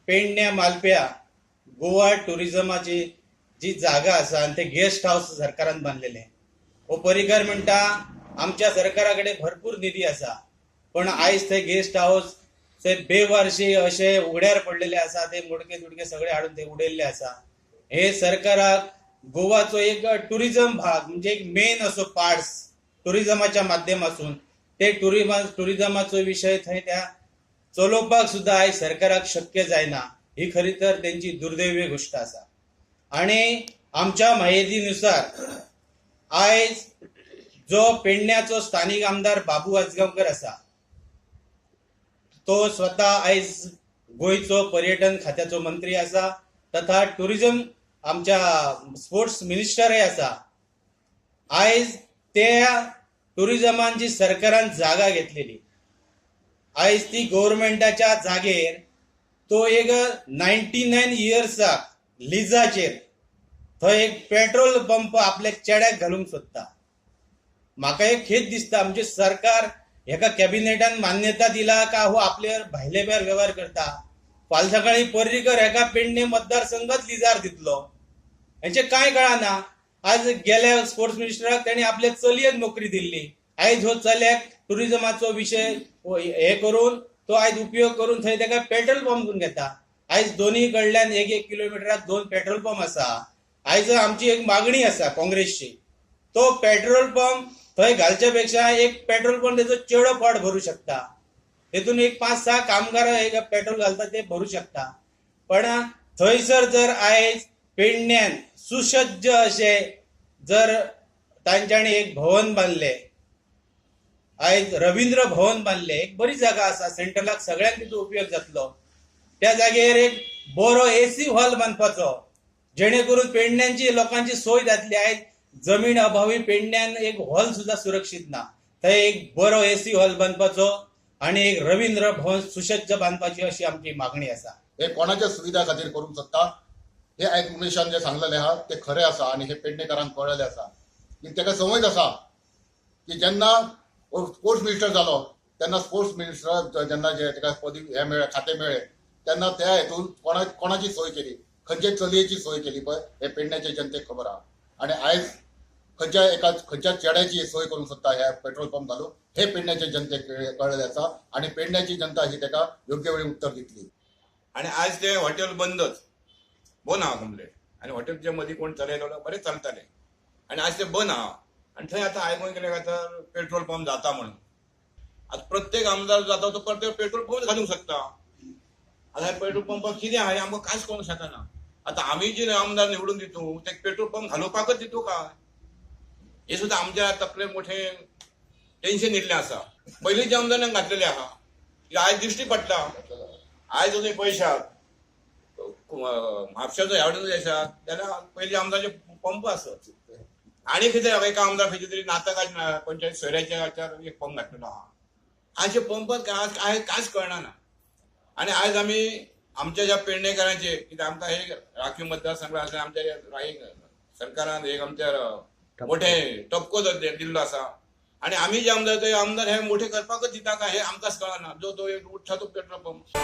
पेडण्या मालप्या गोवा टुरिझमाची जी जागा आसा आनी ते गेस्ट हावस सरकारान बांदलेले. हो पर्रीकर म्हणटा आमच्या सरकारा कडेन भरपूर निधी आसा, पण आयज ते गेस्ट हावस ते बेवारशी अशे उगड्यार पडलेले आसा, ते मोडके दुडके सगळे हाडून ते उडयल्ले आसा. हे सरकाराक गोवाचो एक टुरिझम भाग म्हणजे एक मेन असो पार्ट्स टुरिझमाच्या माध्यमासून ते टुरिझमाचो विशय थंय त्या चलोवपाक सुद्दां आयज सरकाराक शक्य जायना. ही खरी तर तेंची दुर्दैवी गोष्ट आसा. आणि आमच्या माहितीनुसार आयज जो पेडण्याचो स्थानिक आमदार बाबू आजगांवकर आसा तो स्वता आयज गोंयचो पर्यटन खात्याचो मंत्री आसा तथा टुरिझम आमच्या स्पोर्ट्स मिनिस्टरय आसा. आयज त्या टुरिझमान जी सरकारान जागा घेतलेली आयज ती गव्हर्मेंटाच्या जागेर तो एक 99 इयर्साक लिजाचेर थंय एक पेट्रोल पंप आपल्या चेड्याक घालूंक सोदता. म्हाका एक खेद दिसता, म्हणजे सरकार हेका कॅबिनेटान मान्यता दिला का हो आपले भायले भायर वेव्हार करता. फाल्यां सकाळी पर्रीकर हेका पेडणे मतदारसंघात लिजार दितलो हेचें कांय कळना. आज गेल्या स्पोर्ट्स मिनिस्टराक तेणी आपल्या चलयेक नोकरी दिल्ली, आयज हो चल्याक टुरिझमाचो विशय हे करून तो आयज उपयोग करून थंय तेका पेट्रोल पंप करून घेता. आयज दोनूय कडल्यान एक एक किलोमिटराक 2 पेट्रोल पंप आसा. आयज आमची एक मागणी आसा काँग्रेसची, तो पेट्रोल पंप थंय घालच्या पेक्षा एक पेट्रोल पंप तेजो चेडो फावट भरू शकता, तेतून एक 5-6 कामगार एक पेट्रोल घालता ते भरू शकता. पण थंयसर जर आयज पेडण्यान सुसज्ज अशें जर तांच्यांनी एक भवन बांदलें, आयज रवींद्र भवन बांदलें, एक बरी जागा आसा, सेंट्रलाक सगळ्यांक तिचो उपयोग जातलो. त्या जागेर एक बरो एसी हॉल बांदपाचो जेणे करून पेडण्यांची लोकांची सोय जातली. आयज जमीन अभावी पेडण्यान एक हॉल सुद्दां सुरक्षीत ना, थंय एक बरो एसी हॉल बांदपाचो आनी एक रवींद्र भवन सुसज्ज बांदपाची अशी आमची मागणी आसा. हे कोणाच्या सुविधा खातीर करूंक शकता हे आयज उमेशान जे सांगलेलें आहा ते खरें आसा आनी हे पेडणेकारांक कळ्ळेलें आसा की ताका समज आसा की जेन्ना स्पोर्ट्स मिनिस्टर जालो तेन्ना स्पोर्ट्स मिनिस्टर जेन्ना जे ताका पदवी हें मेळ्ळें खातें मेळ्ळें तेन्ना त्या हेतून कोणाची सोय केली, खंयचे चलयेची सोय केली पळय हे पेडण्याचे जनतेक खबर आहा. आनी आयज खंयच्या एका खंयच्या चेड्याची सोय करूंक सोदता ह्या पेट्रोल पंप घालून हे पेडण्याचे जनतेक कळ्ळेलें आसा आनी पेडण्याची जनता ही ताका योग्य वेळी उत्तर दितली. आनी आयज ते हॉटेल बंदच बंद आहा कंप्लेट, आनी हॉटेलच्या मदीं कोण चलयतालो बरें चलताले आनी आयज ते बंद आहा. आनी थंय आतां आयकून गेले काय पेट्रोल पंप जाता म्हणून आतां प्रत्येक आमदार जाता तो प्रत्येक पेट्रोल पंप घालूंक शकता. आतां पेट्रोल पंपाक कितें आहा हें आमकां कांयच कळूंक शकना. आतां आमी जे आमदार निवडून दितू ते पेट्रोल पंप घालोवपाकच दितू काय हे सुद्दां आमच्या तकले मोठें टेन्शन येयल्लें आसा. पयलींचे आमदारांक घातलेलें आहा, आयज दिश्टी पडटा. आयज तुमी पयशात म्हापशाचो ह्या वटेन येशात जाल्यार पयलीं आमदारचे पंप आसत आनी कितें एका आमदार खंयच्या तरी नातकाच्या कोणच्या सोयऱ्याच्या हाच्यार एक पंप घातलेलो आहा. आयचे पंपात कांयच कळना. आनी आयज आमी आमच्या ज्या पेडणेकारांचे कित्याक आमकां हे राखीव मतदारसंघ आसा, आमच्या सरकारान एक आमच्या मोठे टपको दिल्लो आसा आनी आमी जे आमदार ते आमदार हे मोठे करपाकच दिता काय हे आमकांच कळना. जो तो उठ्ठा तो पेट्रोल पंप.